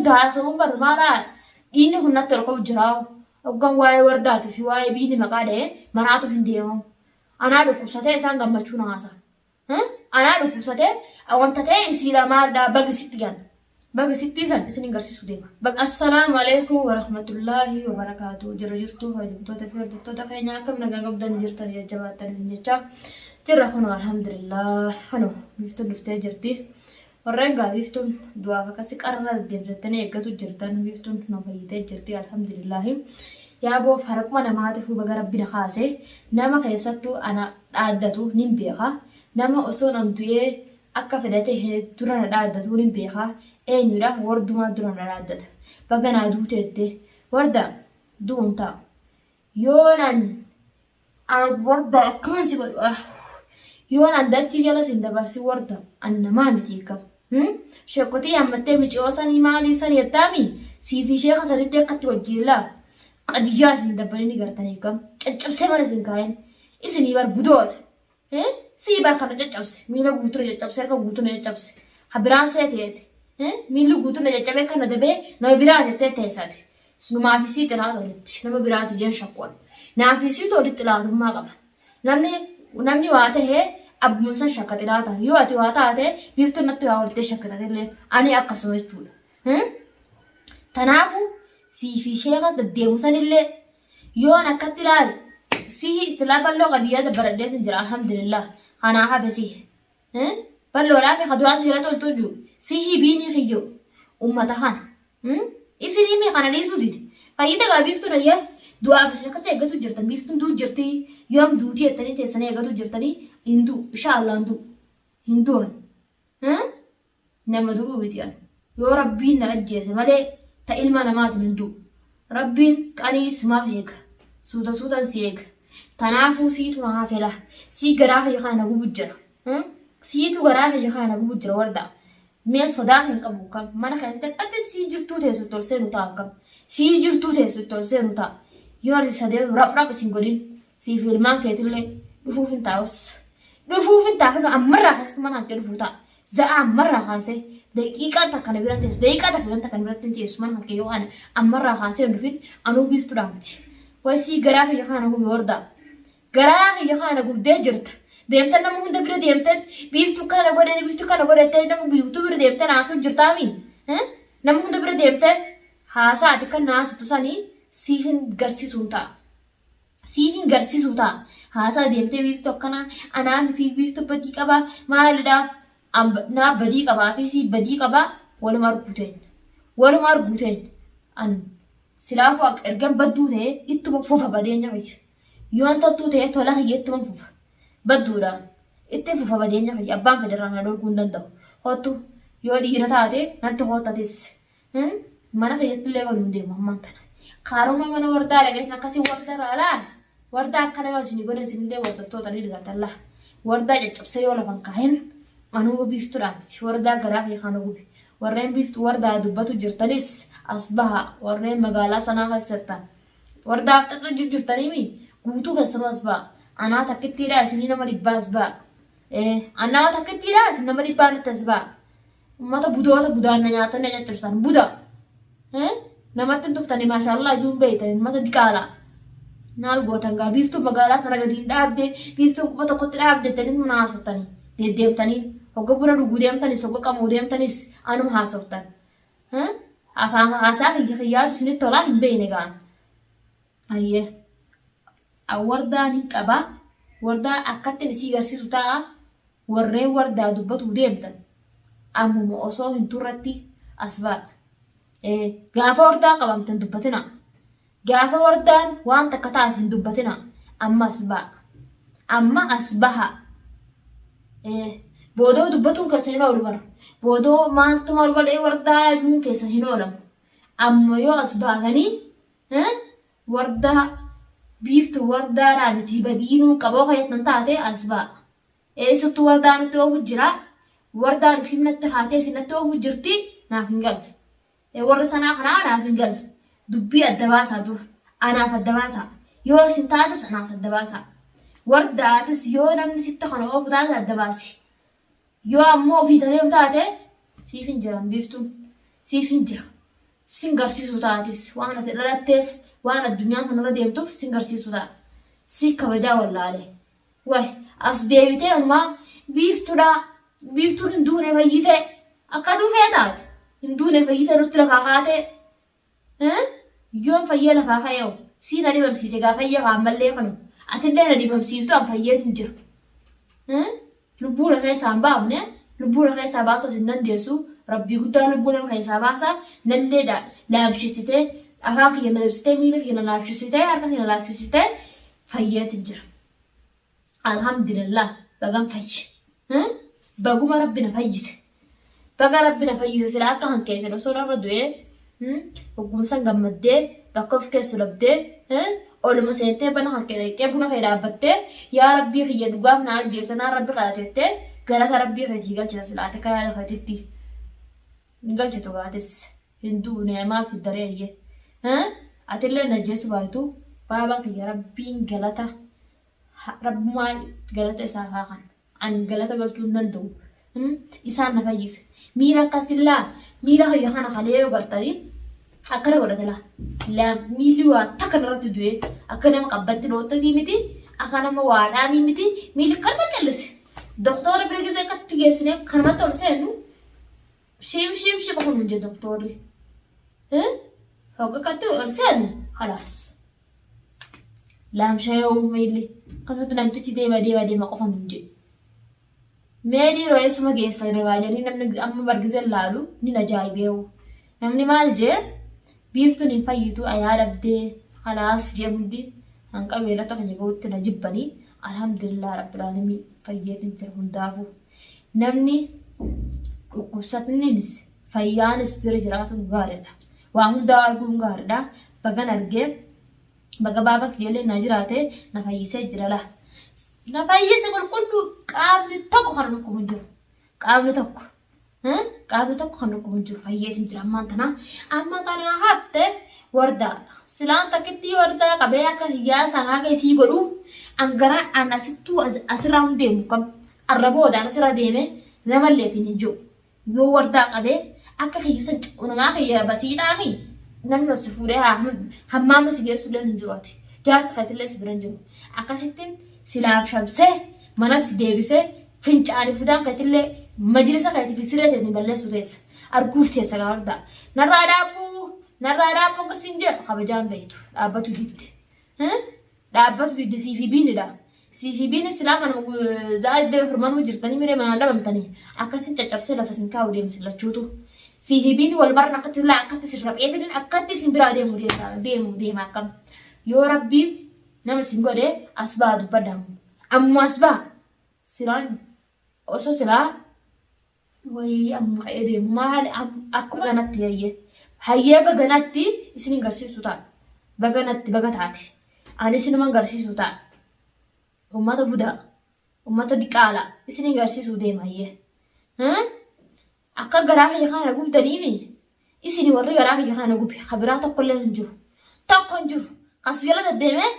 hunda haasa'uun bar maalaa dhiinni kun natti ol ka'u jiraa. Hoggan waa'ee wardaatii fi waa'ee biini maqaa dha'ee maraatuuf hin deemamu. Anaa dhukkubsatee isaan gammachuu na haasa'a. Anaa dhukkubsatee wanta ta'e isiidha maalidha baga sitti jedhan. Baga sittii san isin hin garsiisuu deema. Baga Assalaamu alaikum warahmatullaahi wabarakaatu. Jira jirtu hojjettoota fi hordoftoota keenya akkam nagaa qabdan jirtan jajjabaattan isin jecha jirra kunoo alhamdulillah kunoo biiftuun dhuftee jirti. Warreen gaa biiftuun du'aaf akkasi qarra deddeemsattanii eeggatu jirtan biiftuun nu fayyitee jirti alhamdulillaahi. Yaaboo faraquma namaatiif baga rabbi na kaase nama keessattuu ana dhaaddatu nin beeka. Nama osoon an du'ee akka fedha tahe dura na dhaaddatu nin beeka. Eenyudha wardumaa dura na dhaaddata. Baga naa duuteette. Warda du'uun taa'u. Yoon an warda akkaman si godhu ah. Yoon an dachii jala sin dabarsin warda an namaa miti kam. Sheekotii yaammattee miciyoo sanii maalii sanii jettaami siifi sheeka sanitti akkatti wajjiin laa. Qadiyyaa isin dabbalini gartanii kam caccabsee mana isin kaa'een isinii bar budoota. Sii bar kana caccabse miila guutuu na caccabse harka guutuu na caccabse ka biraan seeteeti. Miilli guutuu na caccabee kana dabee nama biraa jettee teessati. Sunumaa fi sii xilaata walitti nama biraati jeen shakkuwan. Naa fi siitu walitti xilaatummaa qaba. Namni namni waa tahee abbuma san shakka xilaata. Yoo ati waa taate biiftuun natti waa walitti shakkitatillee ani akkasuma jechuudha. Tanaafu sii fi sheekas deddeemu sanillee yoon akkatti ilaale sihi silaa balloo qadiyyaa dabbaradheetin jira alhamdulillah kanaa hafe sihi. Balloodhaa mi ka duraan si jala toltuu jiru sihi biinii kiyyoo ummata kana. Isinii mi kana dhiisuu dide. Fayyida gaa biiftuun ayyaa du'aaf isin akkas eeggatu jirtan biiftuun du'u jirti yoom duutii jettanii teessanii eeggatu jirtanii hin du'u insha Allah hin du'u hin du'an. Nama du'uu miti an. Yoo rabbiin na ajjeese malee ta ilma namaatiin hin du'u. Rabbiin qanii simaaf eega. Suuta suutan si eega. Tanaafuu siitu na hafela. Sii garaa kiyya kana na gubu jira. Siitu garaa kiyya kana na gubu jira wardaa. Mee sodaa hin qabu kam mana keessatti akkatti sii jirtuu teessu itti ol seenu ta'a akkam. Sii jirtuu teessu itti ol seenu ta'a. Yoo ati sadee rap rap isin godhin siif ilmaan keetillee dhufuuf hin taa'us. Dhufuuf hin ta'a kun ammarraa keessatti mana hanqee dhufuu ta'a. Za'a ammarraa kaasee daqiiqaa takka na biran teessu daqiiqaa takka takka na biratti hin teessu mana hanqee yoo ana ammarraa kaasee hin dhufin anuu biiftuudhaa miti. Way sii garaa kiyya kana gubi hordaa. Garaa kiyya kana gubdee jirta. Deemta nama hunda bira deemtee biiftuu kana godhe biiftuu kana godhattee nama biiftuu bira deemtee naasuu jirtaami. Nama hunda bira deemtee haasaa ati kan naasitu sanii siif hin garsiisuun ta'a. Siif hin garsiisuu ta'a. Haasaa deemtee biiftuu akkanaa anaa miti biiftuu badii qabaa maalidha naa badii qabaa fi siif badii qabaa waluma arguu teenya. Waluma arguu teenya. An silaafuu ergan badduu ta'e ittuma fufa badeenya kiyya. Yoon toltuu ta'e tola kiyya ittuma fufa. Badduudhaan itti fufa badeenya kiyya abbaan federaan na dhorkuu hin danda'u. Kottu yoo dhiira taate natti koottatis. Mana kiyyatti illee galuu hin deemu ammaan tana. Kaaruma mana wardaa dhaqeetin akkasii warda laalaa. Wardaa akkana yoo isin godhe isinillee hordoftoota ni digartan laa. Wardaa caccabsee yoo lafan kaahin anuu biiftuudhaan miti. Wardaa garaa kiyya kana gubi. Warreen biiftuu wardaa dubbatu jirtanis as baha warreen magaalaa sanaa keessa jirtan. Wardaa xaxxa jirtaniimi guutuu keessanuu as baha. Anaa takkittiidha isinii nama dhibbaa as baha. Anaa takkittiidha isin nama dhibbaa natti as baha. Ummata budoota budaan na nyaatan na caccabsan buda. Namatti hin tuftanii maashaallah ijuun beeytan ummata diqaalaa. Maal gootan gaa biiftuun magaalaa kana gadi hin dhaabde biiftuun quba tokkotti dhaabde jettanii mana haasoftanii deddeemtanii hogga buna dhuguu deemtanis hogga qamuu deemtanis anuma haasoftan. Afaan haasaa kiyya kiyyaatu isinitti tolaa hin beeyne gaan. Ayyee. Wardaan hin qaba. Wardaa akkattin isii garsiisu ta'a. Warreen wardaa dubbatuu deemtan ammuma osoo hin turratti as ba'a. Gaafa wardaan qabamte hin dubbatina. Gaafa wardaan waan takka taate hin dubbatina. Amma as ba'a. Amma as baha. Boodoo dubbatuun keessan hin oolu bara. Boodoo maaltu maal godhee wardaa dhabuun keessan hin oolamu. Amma yoo as baatanii Wardaa biiftu wardaadhaa miti badiinuu qaboo kayyattan taate as ba'a. Eessattuu wardaa nutti oofu jira. Wardaan ofiif natti haatee isin natti oofu jirti naaf hin galle. Warra sanaa kanaa naaf hin galle. Dubbii adda baasaa dura. Anaaf adda baasaa. Yoo isin taates anaaf adda baasaa. Wardaatis yoo namni sitti kana oofu taate adda baasi. Yoo ammoo ofii tateem taate siif hin jiran biiftuun. Siif hin jira. Sin garsiisuu taatis waan ati dhalatteef waan addunyaan kanarra deemtuuf sin garsiisuu ta'a. Si kabajaa wallaale. Way as deebitee onumaa biiftuudhaa biiftuun hin duune fayyitee akka duufee taate hin duune fayyitee nutti lafaa kaatee yoon fayyee lafaa ka'ee sii na dhibamsiise gaa fayya kaan mallee kanu atillee na dhibamsiiftu an fayyeetin jira. Lubbuu na keessaa hin baafne, lubbuu na keessaa baasuus hin dandeessu. Rabbii guddaa lubbuu nama keessaa baasa. Nallee laamshessitee, afaan kiyya na dabsitee, miila kiyya na laamshessitee, harka kiyya na laamshessitee fayyeetin jira. Alhamdulillah bagan fayye. Baguma Rabbi na fayyise. Baga Rabbi na fayyise sila akka kan keetiin osoo narra du'ee hogguma san gammaddee bakka of keessu dhabdee oluma seentee bana kan kee dhaqxee buna kee dhaabbattee yaa Rabbii kiyya dhugaaf na ajjeefte naan Rabbi kadhatettee galata Rabbii keetii galchita sila ati akka yaada keetitti hin galchitu gaatis hin du'u neemaa fiddaree eeyyee atillee na ajjeessu baay'atu baabaan kiyya Rabbiin galata Rabbumaa galata isaaf haa kennu. An galata galchuu hin danda'u. Isaan na fayyise. Miira akkasillaa miira kiyya kana kalee yoo gartanii akkana godhate laa. Laa miilli waa takka narratti du'ee akka nama qabbatti dhoottatii miti akka nama waadhaanii miti miilli kanuma callise. Doktoora bira gisee akkatti geessinee kanumatti ol seennu shiim shiim shiim qofa nuun jedhe doktoorri. Hogga akkatti ol seennu kalaas. Laamshayoo miilli akkasumatti namtichi deema deema deema qofa nuun jedhe. Mee dhiiroo eessuma geessa irraa jedhanii namni amma bargisee laalu ni ajaa'ibeewu. Namni maal jee biiftuun hin fayyitu ayaa dhabdee kalaas jee hundi hanqa beelota keenya gahuutti na jibbanii alhamdulillah rabbil aalamiin fayyeetiin jira hundaafuu. Namni dhukkubsatniinis fayyaanis bira jiraatuun gaariidha. Waa hundaa arguun gaariidha. Bagan argee baga baaba kiyyallee na jiraate na fayyisee jira laa. Na fayyise qulqulluu qaamni tokko kan dhukkubu hin jiru. Qaamni tokko. Qaamni tokko kan dhukkubu hin jiru. Fayyeetiin jira ammaan tanaa. Amma tanaa hafte wardaa. Silaan takkittii wardaa qabee akka hiyyaa sanaa haga isii godhu an garaa an asittuu asirraa hin deemu kam. Arra booda an asirra deeme namallee fi hin jiru. Yoo wardaa qabee akka kiyya san namaa kiyya basiixaami namni ol si fuudhee hammaama si geessu illee hin jiru ati. Jaarsi keetillee si bira hin jiru. Akkasittiin si laamshamsee mana si deebisee fincaanii fudaan keetillee majlisa keetii fi siree teetiin balleessuu teessa. Arguuf teessa gaa wardaa. Narraa dhaabbuu narraa dhaabbuu akkasiin jedhu kabajaan beektu dhaabbatu didde. Dhaabbatu didde siifi biinidha. Siifi biini silaa manuma za'a 24 manuma jirtanii miree manaan dhabamtanii akkasin caccabsee lafa sin kaa'u deema sin lachuutu. Siifi biini wal maran akkatti laa akkatti sin rapheetiniin akkatti sin biraa deemu teessa deemu deema akkam. Yoo rabbiin nama sin godhe as ba'a dubbadha ammoo. Ammoo as ba'a. Silaan osoo silaa wayii amma ka'ee deemu maali akkuma ganatti hayyee. Hayyee baganatti isin hin garsiisu ta'a. Baganatti baga taate. Ani isinuma garsiisu ta'a. Uummata budaa. Uummata diqaalaa isin hin garsiisuu deema hayyee. Akka garaa kiyya kana gubdaniimi isin warri garaa kiyya kana gube ka biraa tokkollee hin jiru. Tokko hin jiru. Kas jala deddeemee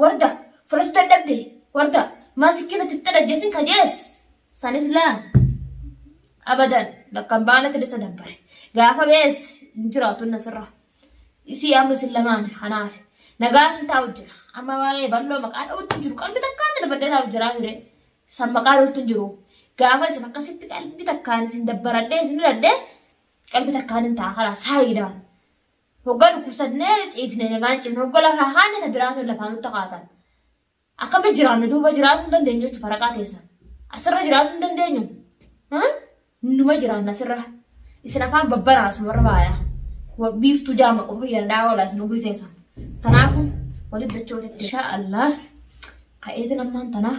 warda fudhatu dadhabde warda maasikkiina itti fixadha ka jees sanis laa abadan bakka hin baanetti isa dabbare. Gaafa bees hin jiraatu inni asirra. Isii amma isin lamaan kanaaf nagaan hin taa'u jira. Amma waa'ee bal'oo maqaa dha'utti hin jiru. Qalbi takkaan na dabaddee taa'u jira mire. San maqaa dha'utti hin jiru. Gaafa isin akkasitti qalbi takkaan isin dabbaradhee isin hidhadhee qalbi takkaan hin ta'a kalaas haayidhaan. Hoggaa dhukkubsannee ciifne nagaan ciifne hoggaa lafaa haanne ta biraatu lafaa nutti kaatan. Akkamitti jiraanne duuba jiraatu hin dandeenyu jechuudha faraqaa teessan. Asirra jiraatu hin dandeenyu. Numa jiraanna asirra. Isin afaan babbanaa asumarra baaya. Biiftuu jaama qofa yandhaa oola isin umrii teessan. Kanaafuu walitti dachoota inshaa Allah ka'eetin ammaan tanaa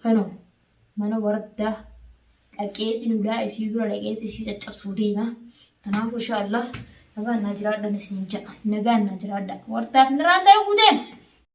kanoo mana wardaa dhaqeetiin ulaa isii dura dhaqeetii isii caccabsuu deema. Kanaafuu inshaa Allah nagaan naa jiraadhan isiniin jedha. Nagaan naa jiraadha. Wardaaf nirraan dalaguu deema.